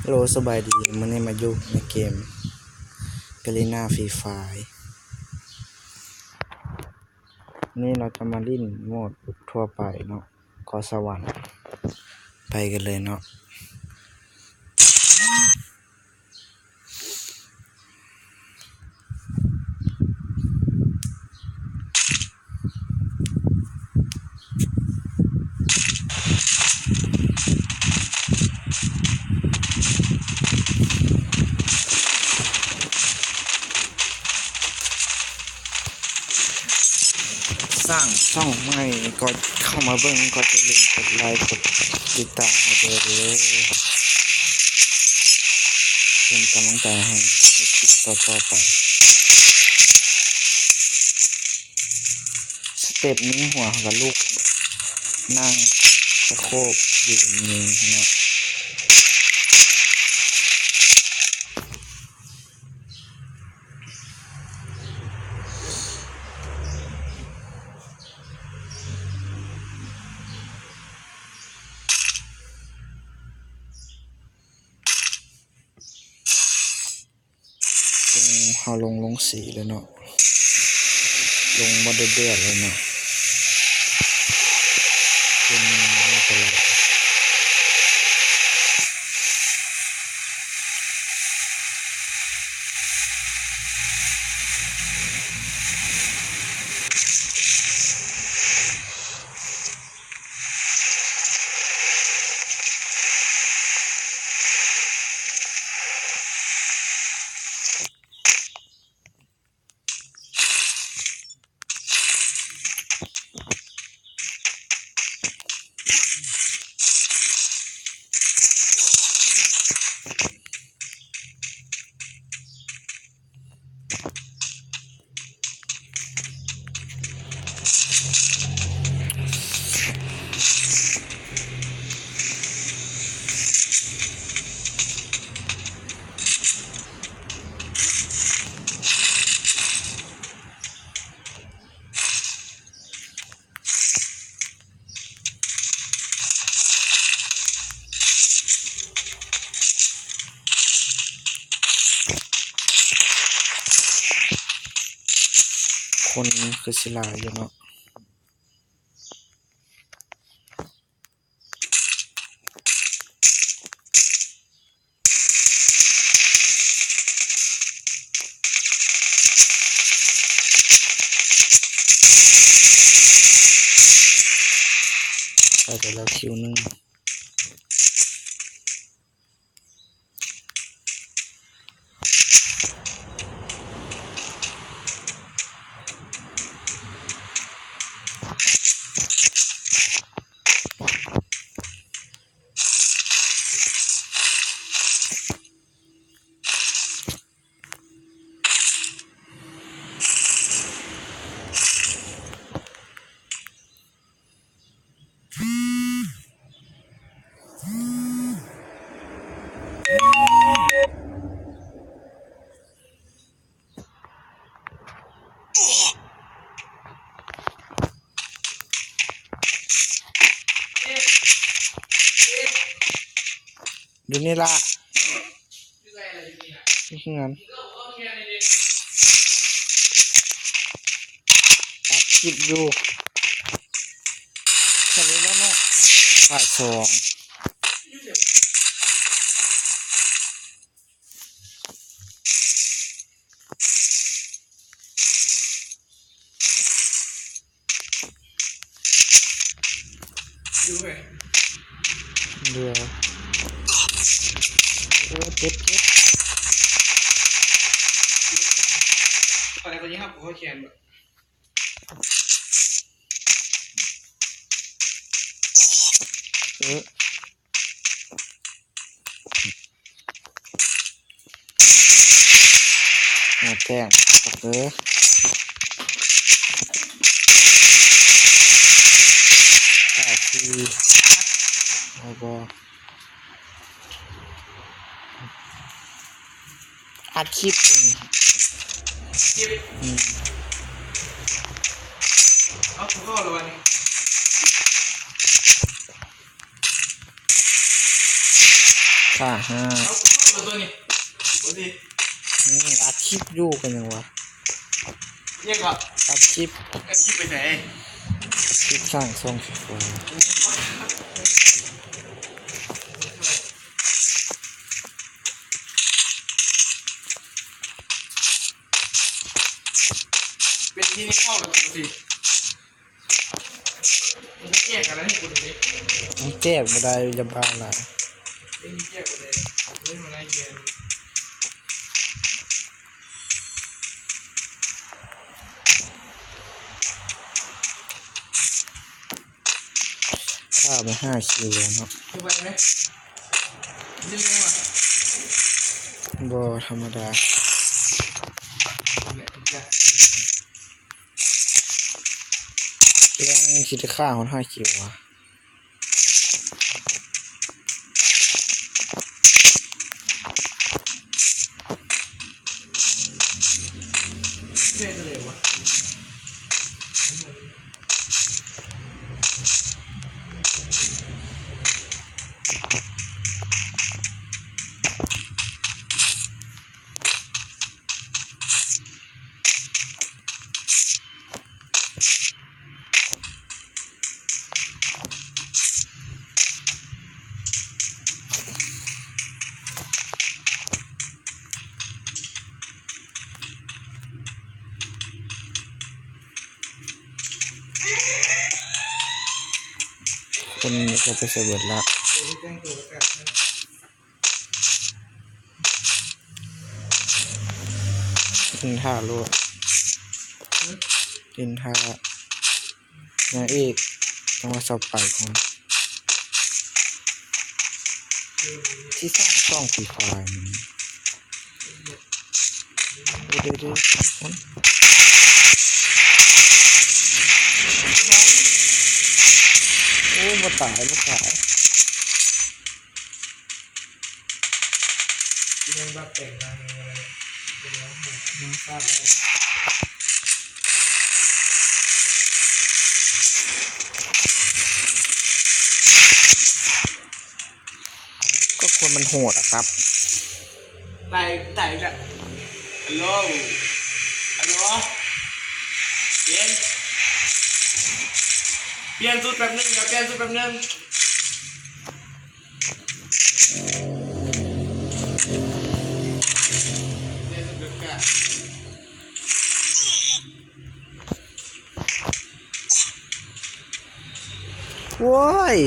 ໂລ ສະບາຍດີ ມື້ນີ້ມາຢູ່ໃນເກມ Garena Free Fire ນີ້ເຮົາຈະມາຫຼິ້ນໂໝດທົ່ວໄປເນາະ ຂໍສະຫວັນ ໄປກັນເລີຍເນາະ. ສ້າງຊ່ອງໃໝ່ ກໍເຂົ້າມາເບິ່ງ ກໍຢ່າລືມກົດໄລ ກົດຕິດຕາມໃຫ້ເດີ ເປັນກຳລັງໃຈໃຫ້ ໃຫ້ຄລິບຕໍ່ໆໄປ. ສະເຕັບນີ້ ຫົວເຮົາກະລຸກ ນັ່ງສະໂຄບ ຢືນ ຍິງເນາະ. ເຮົາລົງ ລົງສີແລ້ວເນາະ ລົງມາເດືອດໆເລີຍເນາະ ເປັນອັນຕະລາຍ. ຄົນຄືຊິຫຼາຍຢູ່ເນາະ. ໄປແລ້ວຄິວໜຶ່ງ. ຢູ່ນີ້ລະ ຢູ່ເຮືອນ ອັດຄລິບຢູ່ ແຄ່ນີ້ແຫຼະເນາະ ພາກສອງ. ຢູ່ເວີຍ ເຫຼືອ ເອີ ເຈັບ ເຈັບ ຕອນນີ້ເຂົາຍິງເຮົາ ເຂົາແຂນແບບ ເອີ. ຫົວແຕກ ເອີ ຕາຍຄື ເອົາບໍ່ ອັດຄລິບຢູ່ນີ້ ຄລິບ ອືມ ເອົາ ເຂົ້າແລ້ວບັດນີ້. ຂ້າຫ້າ ເອົາ ເອົາຕົວນີ້ ໂອ້ຍ ນີ້ອັດຄລິບຢູ່ກໍຍັງວ່າ ຍັງກໍ ອັດຄລິບ ອັດຄລິບໄປໃສ? ອັດຄລິບສ້າງຊ່ອງ ເປັນທີ່ນີ້ເຂົ້າແລ້ວ ຊິ ມັນແຈກກັນແລ້ວນີ້ ມັນແຈກບໍ່ໄດ້ ຢ່າບ້າຫຼາຍ ມັນແຈກບໍ່ໄດ້ ເລີຍມາໄລ່ແກນ ຂ້າມາຫ້າຄິວແລ້ວເນາະ ຄືໄວໄໝ? ບໍ່ທຳມະດາ ແລະ ເລື່ອງຊິໄດ້ຂ້າຮອດຫ້າຄິວຫວາ? ຄົນນີ້ເຂົາໄປໃສເບິດລະ? ຫຼິ້ນທ່າໂລດ ຫຼິ້ນທ່ານາງເອກ ຈັງຫວະເສົາໄປຂອງ ທີ່ສ້າງຊ່ອງຟຣີຟາຍນີ້ ເດ້ໆໆ ໂອ້ ບໍ່ຕາຍ ບໍ່ຕາຍ. ກໍຄົນມັນໂຫດອະຄັບ. ຕາຍ ຕາຍອີກແລ້ວ. ຮັລໂຫຼ ຮັລໂຫຼ ປ່ຽນ ປ່ຽນຊຸດແປັບໜຶ່ງ ດຽວປ່ຽນຊຸດແປັບໜຶ່ງ. ໂອ້ຍ